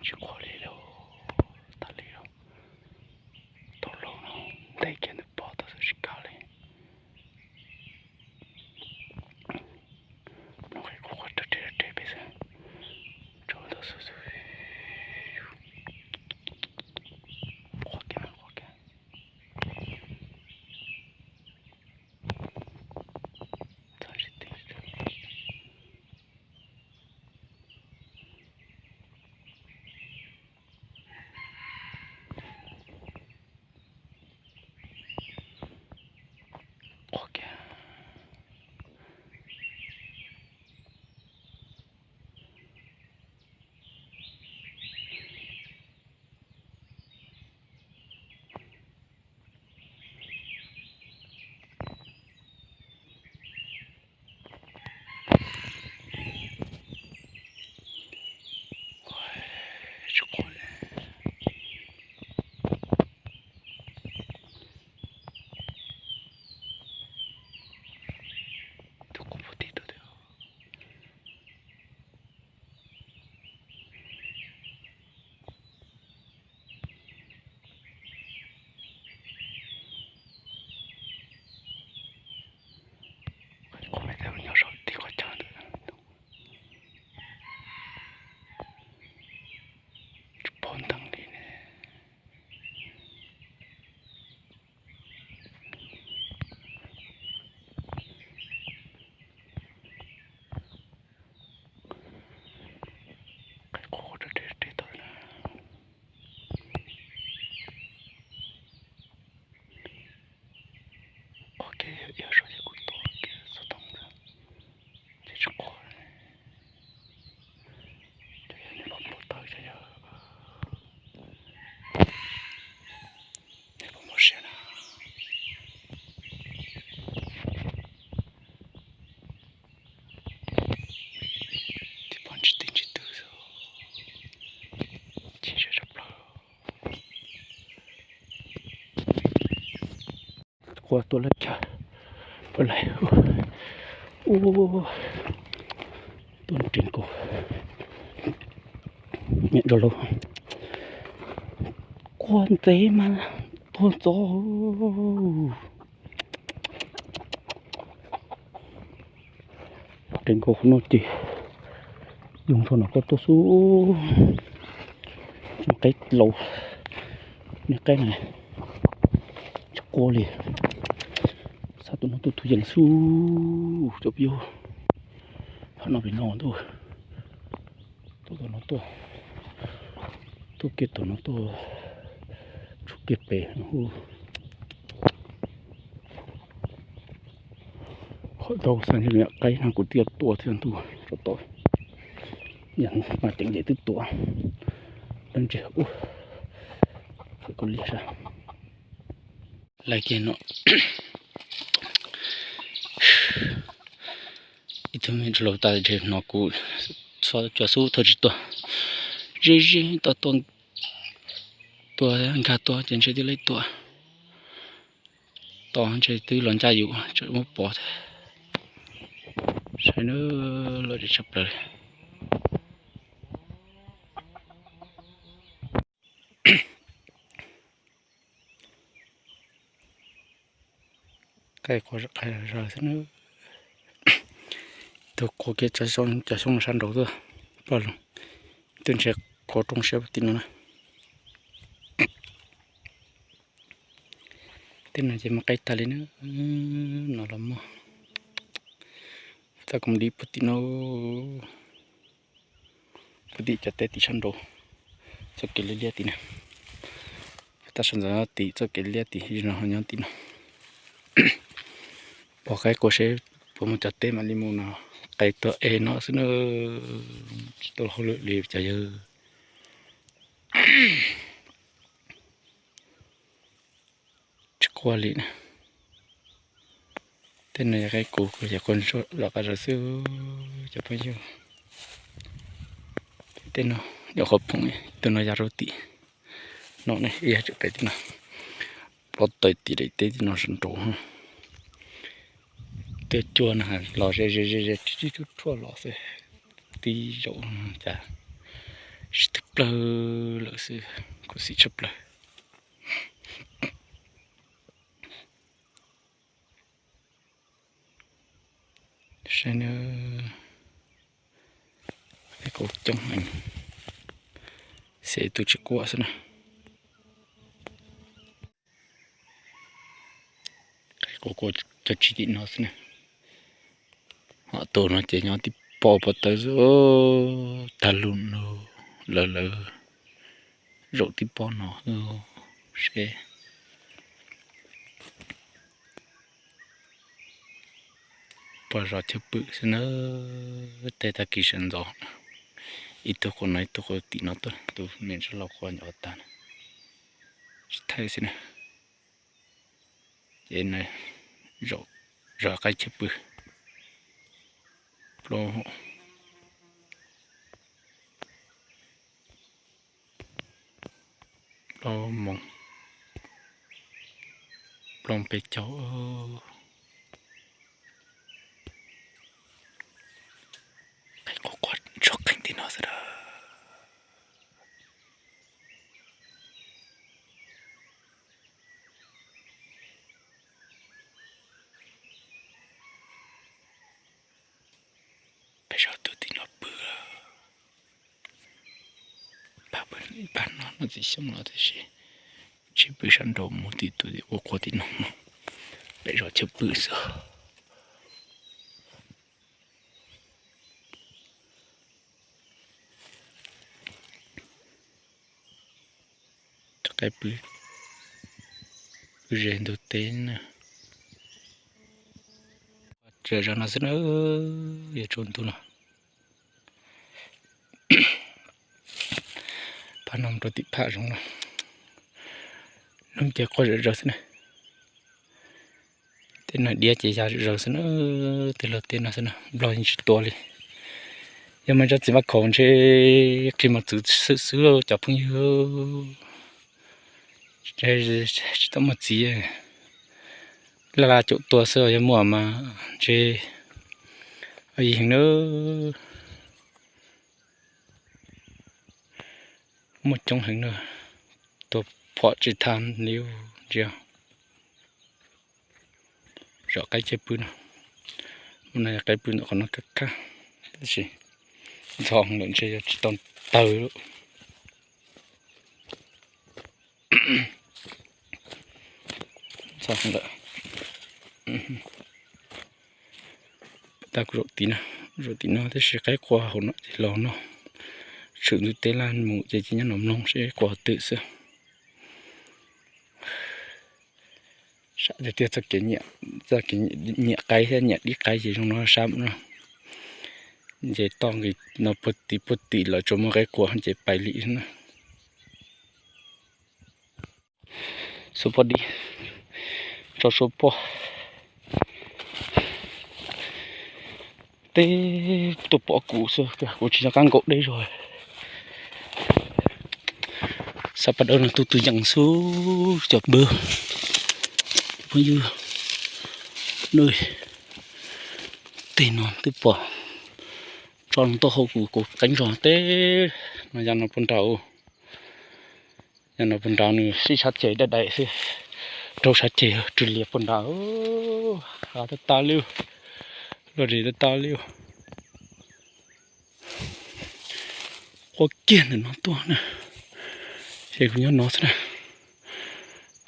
Tsis quaj li lauj, tas li lauj. Tau laus no, ntev kiag ntawm pob tau xwb tsis kam li. Mloog qe kuv quaj rag reg rag reg pem xwb. Tsaus ntau xwb xwb. Quaj kiag mas quaj kiag. Txhob tsis tij. Quaj kiag. Tsis quaj li. Tus quaj puag tim tus twg. Qhov me tau nyob saum tim qhov chaw ntawd. Tsis pom ntees li ne. Qe quaj rag reg reg tau na. Quaj kiag yog saib ces kuv tuaj kiag xov tooj ntawd ces tsis quaj. Cov yog niag pog npau taws cov yog niag pog npau siab na. Tib pog ntsib tib ntsib twg xwb, chim siab tshaj plaws. Quaj tuaj lawm cas, ua lais, ua, tuaj nres nkaus, niam rau lauj, quaj ntxev mas tuag ntxov. Nres nkaus qhov no ces yoog nrho no koj tuaj xwb. Niag qaib laus, niag qaib na, tsis quaj li. Xav tus no tuaj tus yees xwb cov peb yawg. Qhov no pem no ntuj, tuaj tom no tuaj, tuaj kiag tom no tuaj, tshuav kiag pem no. Qhov tau xav ntshe niag qaib no kuv twb tua thiab ntuj, tsov tom, mas ceev ces twb tua. Lawv ntsia ua, qhov koj liag sab. Lawv kiag no, ib tug me laus tas ntshe hnov kuv txhua cua xub thawj tsis tuaj, ze ze tau tua, tua nkag tua ces ntshe twb lawv tua, tos ntshe twb los ncaj yus tseem muab pov thiab. Saib na, lom zem tshaj plaws li. Qaib quaj zom qab zom zaws xwb na. Tus quaj kiag cov xyoob no sab nraud tuaj, poj loog, twb ntshe quaj rooj siab puag tim no na. Tej no ces muaj qaib tag li na, no los muaj. Txoj kev mus dim puag tim no, puag tim cov teb tim sab nraud, txoj kev liab liab tim na. Tab sis ntawm no tim txoj kev liab tim no ho nyob tim no. Pom qaib quaj seb puas muaj cov teb mam li mus no, qaib tuag es no xwb na, tsis tau hauj lwm li cov yawg. Tsis quaj li na. Tej no yog qaib kuv, kuv yog quaj ntsuag los qab zog xwb cov phooj ywg. Tej no yog qhov phoom, tus no ya rau tim no ne, ib yam tseem pem tim no, plob taws tim daim teb tim no sab nraud. Tej cua no los ze ze ze ze tib tsuj tshuaj los xwb, tib zaug cas Sib twb plawg lawm xwb, khuv xim tshaj plaws. Saib na, qaib qua coob heev, xyov tus tsis quaj xwb na. Qaib qua cov tsis tim no xwb na. Ho tus no ces nyob tib pob pob tawb xwb, tag lug lug lawv lawv zaum tib pob no seb. Pog zov chaw pw xwb na, tej tag kis sawv ntxov ib tug qua no ib tug qua tim no tuaj, tus me ntsuag laus qua nyob tag na, tsis thaij xwb na. Ces zov qaib chaw pw plaub plaub moos plaub peb caug. Qaib qua qua ntsuag qeeg tim no xwb na. Peb zov tus tim no pw. Pab pw ib pab no no txiv xyoob no tiam sis tsis pw sab nraud mus tim tus ua qua tim no no. Peb zov chaw pw xwb. Rov qab pw, pw ze ntug teb na. Tsav zog no xwb na, yuav tsaus ntuj no. Phab no rau tim phab zoov no, hnub ces quaj zom zaws xwb na. Tej no diab ces ya zom zaws xwb na, tej los tej no xwb na, nplog yeej tsis tua li. Yog mas tsob txiv vaj khaum ntshe qhib mos txwv xwb xwb cov phooj ywg. Tsis tau muaj txiv, laj laj caum tua xwb, yog muaj mas ntshe yeej na. Muaj coob heev na, tua phom tsis tag li ntsia. Zov qaib chaw pw no, mus no yog qaib pw ntawm qhov no kab kab, tab sis ntxhov lawm ntshe yog tsis tau tawg lawm. Ntxhov lawm. Tab kuv zaum tim no, zaum tim no tab sis qaib qua hauv no ces los no, tshwm ntug teb laj mus ces cia nyob no mloog seb qua twg xwb. Sab tiag tiag txoj kev nyiam qaib thiab nyiam dib qaib ces zoo no sab no. Ces toj nqis no puag tim puag tim lawv tsuas muaj qaib qua ces pais li na. Suav poj dib, tso suav poj. Teb tuaj pom kuv xwb, kuv tsis nco qab nkaum deb zog. Xav pas dawb no tuaj tus yees xwb cov npawg phooj ywg. Tej no twb pom tso no tuaj hauv kuv, kuv qeeb zog teb no ya no puag nrad. Ya no puag nrad nws sib sab ceg daj daim xwb, raug sab ceg rwg lias puag nrad. Hav tag tag li, loj zem tag tag li. Qua kiag ntawm no tuaj na, ces kuv nyob no xwb na.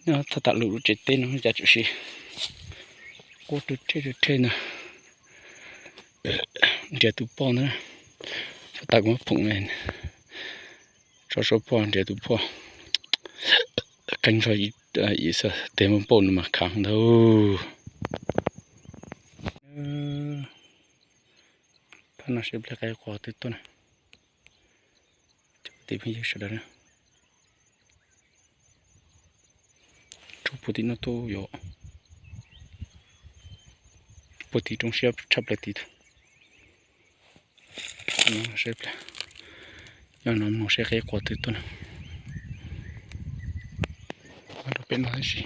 Nyob txog tam lub tsev teb no cas tsuas sis qua rwg rhe rwg rhe na. Nrhiav tus poj ntag, txog tam kuv muab phoom tso suav poj nrhiav tus poj. Qeeb zog ib xwb tes muab npauj no mas khav ntag. Phab no seb pliag qaib qua twg tuaj na. Cov kwv tij phooj ywg sawv daws, rau puag tim no tuaj yom, puag tim roob siab tshaj plaws tid. Seb pliag, nyob no mloog seb qaib qua twg tuaj na. Rau pem no tab sis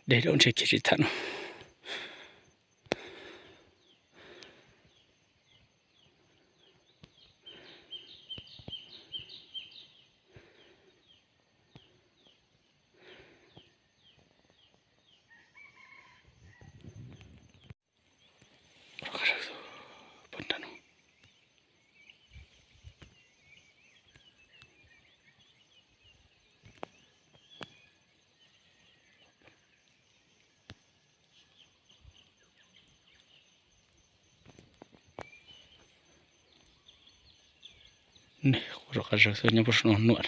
Dej dau ntshe kiag tsis tham no. Quaj zom qab zawg xwb nyob puag saum no nuam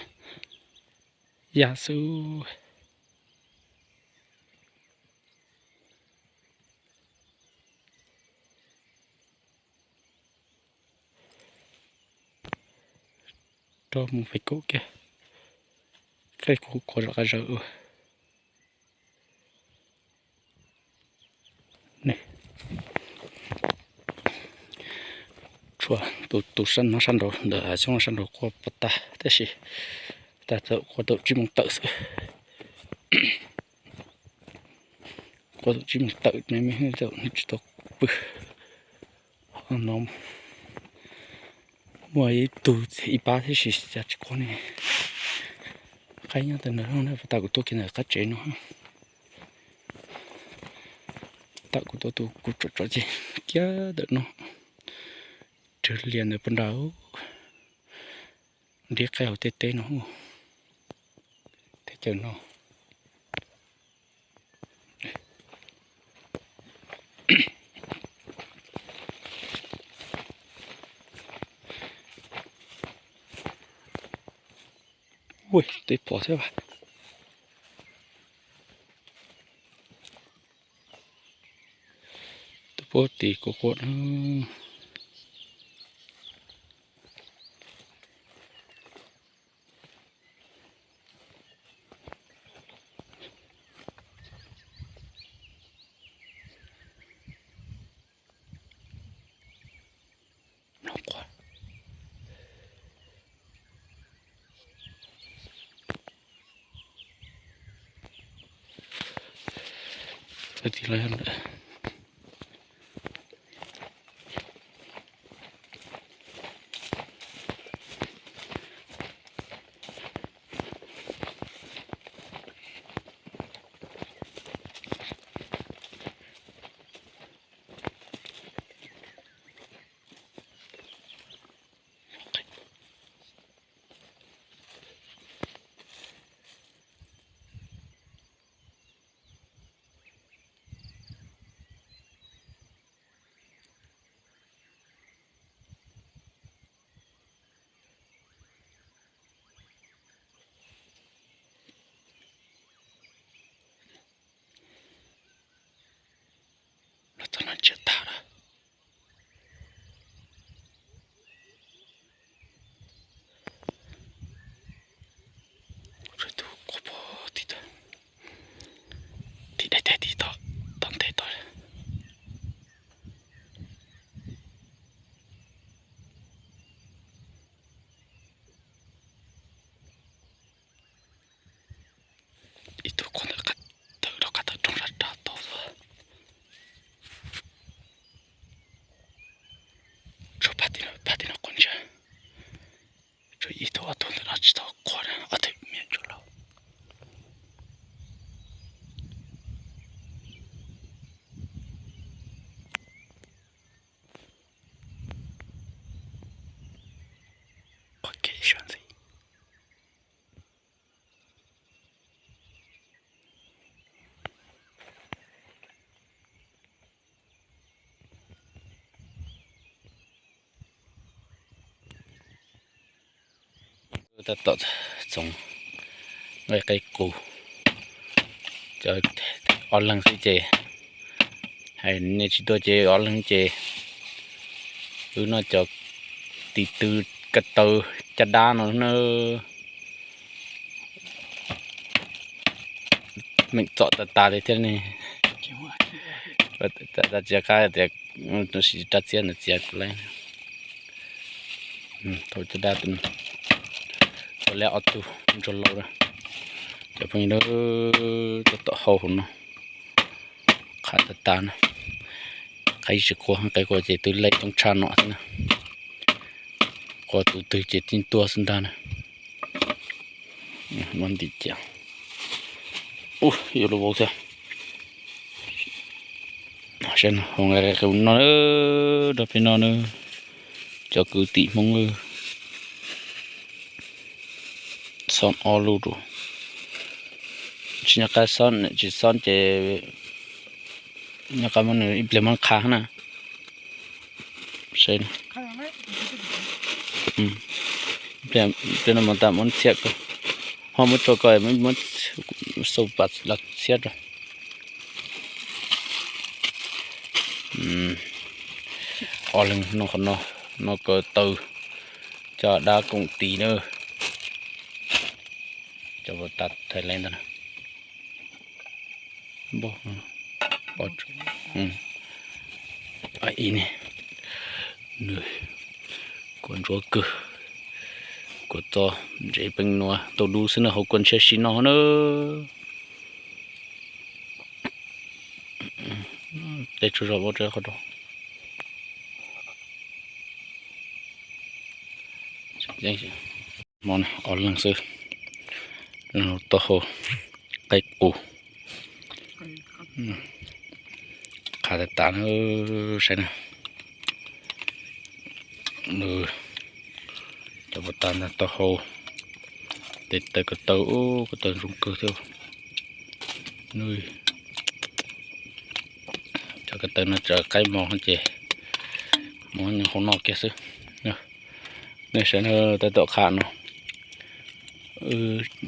ya xwb. Rov mus fais kaum kiag, qe kuv quaj zom qab zawg. Tshuav tus tus sab no sab nraud ntawm xyoob no sab nraud quaj puas tag tab sis tag tawm quaj tau tsib moos tawm xwb. Quaj tau tsib moos tawm ne me tsis tau pw. No muaj ib tug ib pab thiab sis cas tsis quaj ne. Qaib nyob tawm ntawm no, tag kuv tuaj kiag ntawm qab tsev no. Tag kuv tuaj tus kuv tsom tsom ces kiag ntawm no, raws lias ntawd puag nrad, nrhiav qaib hauv tej teb no, teb chaws no. Ua teb pom thiab as. Tus puab tis kuv quaj no. Los txog no ntsia tag lawm. Tus quaj pog tim tod, tim deb teg tim tod, tod nte tod. Ib tug quaj ntawm qab tawm rau qab tawm rooj sab rau tod xwb. Tshuav pab tim no, pab tim no quaj ntsha. Tshuav ib tug ob tug ntawm no tsis tau quaj na, ob tug me nyuam ntsuag laus. Quaj kev ib zaug ntxiv. Tab tom txoov nqaij qe qus, cov ob leeg xwb ces, hais nej tsis tuaj ces ob leeg ces wb noj cov tis tw ko taw caj dab no na. Meem txom tas tas li thiab ne. Tsis qab tias rab txiab ntawd txiav kuv lawm. Thaum caj dab tus, tus lej ob tug ntsuag laus na, Cov phooj ywg, cov tom hau hauv no qhav tas tas na. Qaib tsis qua, qaib qua ces twb laij toob tshaj no xwb na. Qua tus twg ces tib tuag xwb ntag na. Muab ntim cia. Ub, yuav luag vau thiab. Saib no, hauv nqaij qev qus no, nrog peb no na, cov kwv tij Hmoob. Xob ob lub rau. Tsis nyob qab xob, tsis xob ces nyob qab muab nws ib pliag muab qhav na. Saib, pliag no mas tas muab txhiab ko, ho muab tso ko, muab xau pas los txhiab rau. Ob leeg no qhov no, no ko taw cov dab koom tis na. Cov tas thaiv leej ntawd na. Npog, npog, ib ne, nws kuam ntsuab kawg, kuam txo ntsev peev nuav tau dub xwb na, hauv kuam ntshiab si no na. Tej tsuas zog ua rau qhov rau. Hmo no ob leeg xwb, taub hau, qaib qus, qhav tas tas na, saib na. Cov puas tas ntag, taub hau, tes taw ko taw, ko taw zoo kawg thiab. Cov ko taw no tseem qaib mos ces muab nyob hauv no kiag xwb. Nej saib na, tab tom qhav no,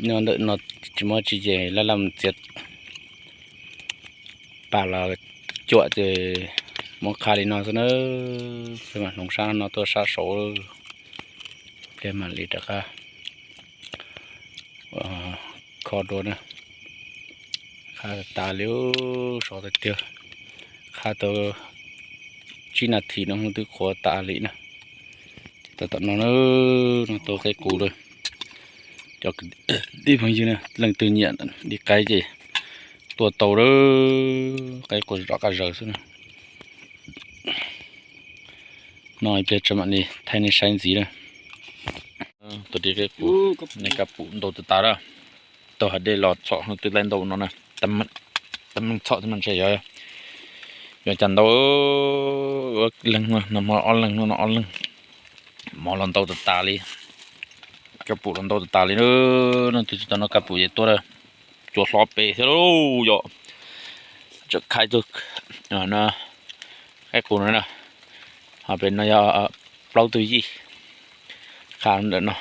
nyob ntawm no tsis muaj tsi ces laj laj mus txiav pas los cuam ces muab qhav li no xwb na. Peb mam hloov sab no tuaj sab saud, pliag mam li rov qab kho dua na. Qhav tas li, sov tiag tiag, qhav tau tsib nas this no twb qhuav tas li na. Tab tom no na, no tau qaib qus lawm. Cov kwv tij phooj ywg na, leej twg nyiam li qaib ces tuaj tau lawm, qaib qus zom qab zaws xwb na. No ib pliag tso mam li thaij nej saib ntxiv na. Tus di qaib qus, nej kab pum ntau tas tas lawm. Tau hais dej los txhom no twb laij ntau no na. Tab meeg txhom thiab mas ntshe yog, yog cas ntau, leeg no ob leeg no ob leeg. Mov los ntau tas tas li, kab pum los ntau tas tas li na. No tus tsis tau noj kab pum ces tuaj cua hlob pem thiab lauj. Yog tseem khaib tug qaib qus no na, ho pem no yog plaub tug yij qhav ntawm no.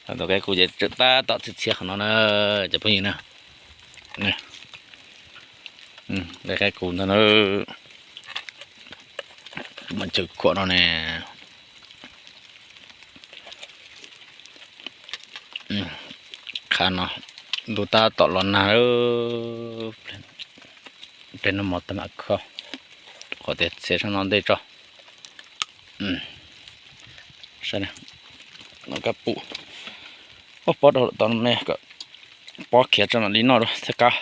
Tus qaib qus ces tseem tab tom txhiab txhiab qhov no na, cov phooj ywg na. Qaib qus ntag na, mas tseem khuam no ne. Qhav no ntuj tab tom los nag, pliag no mov tag mam kho, qhov tias txiav sab no ntej tso. Saib, no kab pum, pob rau tom me, pob khiav tso mam li noj rau thiab kab.